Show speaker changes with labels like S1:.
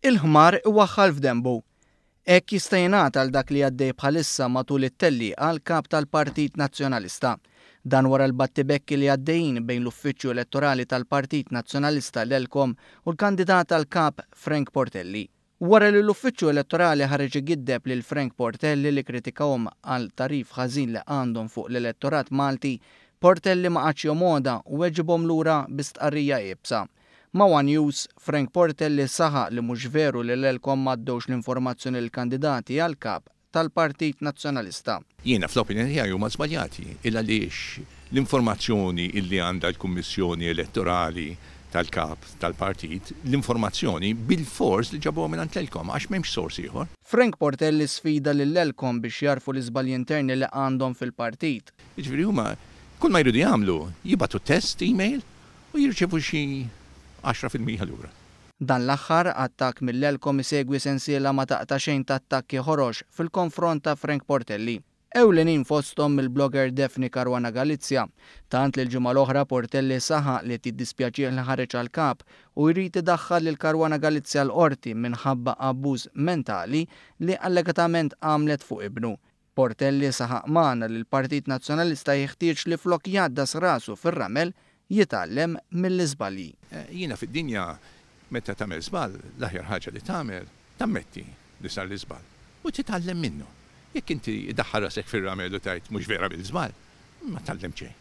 S1: Il-ħmar iwaħħal f'denbu. Hekk jista' jingħad għal dak li għaddej bħalissa matul it-tellieqa għall-Kap tal-Partit Nazzjonalista. Dan wara l-battibekki li għaddejjin bejn l-Uffiċċju Elettorali tal-Partit Nazzjonalista l-ELCOM u l-kandidat għall-Kap Frank Portelli. Wara li l-Uffiċċju Elettorali ħareġ igiddeb lil Frank Portelli li kkritikahom għal tagħrif ħażin li għandhom fuq l-elettorat Malti, Portelli ma qagħadx jomgħodha u weġibhom lura bi stqarrija iebsa. Ma' one News, Frank Portelli saħaq li mhux veru li l-ELCOM m'għaddewx l-informazzjoni lill-kandidati għall-Kap tal-Partit Nazzjonalista.
S2: Jiena fl-opinjoni tiegħi huma żbaljati il għaliex l-informazzjoni illi għandha l-Kummissjoni Elettorali tal-Kap tal-Partit, l-informazzjoni bilfors li ġabuha mingħand l-ELCOM għax m'hemmx sors ieħor.
S1: Frank Portelli sfida lill-ELCOM biex jagħrfu l-iżbalji interni li għandhom fil-partit.
S2: Jiġifieri huma kull ma jridu jagħmlu jibagħtu test email u jirċievu xi 10% lura.
S1: Dan l-aħħar, attakk mill-ELCOM isegwi sensiela ma taqta' xejn ta' attakki ħorox fil-konfront ta' Frank Portelli. Ewlenin fosthom mill-blogger Daphne Caruana Galizia. Tant li l-ġimgħa l-oħra Portelli saħaq li qed jiddispjaċih li ħareġ għall-Kap u jrid idaħħal lil Caruana Galizia l-Qorti minħabba abbuż mentali li allegatament għamlet fuq ibnu. Portelli saħaq magħna li l-Partit Nazzjonalista jeħtieġ li flok jgħaddas rasu fir-ramel, jitgħallem mill-iżbalji.
S2: Jiena fid-dinja meta tagħmel żball, l-aħjar ħaġa li tagħmel, tammetti li sar l-iżball u titgħallem minnu. Jekk inti iddaħħal rasek fir-ramel u tgħid mhux vera għamilt żball, ma tgħallimt xejn.